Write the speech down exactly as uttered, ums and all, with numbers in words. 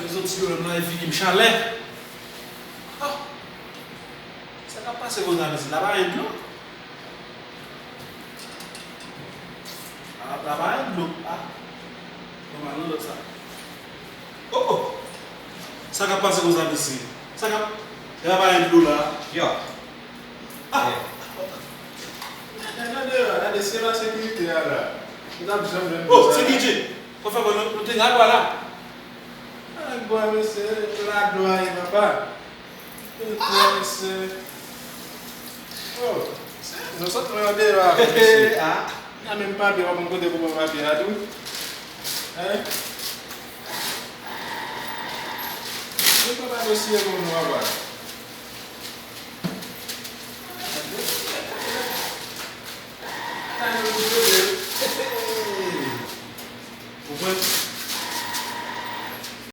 Soti yo menm nan e figi m chalè. Ah! Sa k ap pase konsa, mesye? La pa gen dlo? La, la pa gen dlo. Ah! Nòmal, non, lòt sa. Oh, oh! Sa k ap pase konsa, mesye? Sa k ap, la pa gen dlo la? Yo. Ah! Gade, gade, gade, se la sekirite a la. Ou t ap janm jwenn. Oh, sekirite! Kòman fè nou, nou te gen dwa la? Ak bwa, mesye, la dwa e papa. E bwa, mesye. Oh, nou sot mwen an deyò avè mesye. Ah. Nan menm papye, pa konn kote pou pran papye a tou. Hein? Mwen pa ba dosye pou nou, papa. Ou konprann?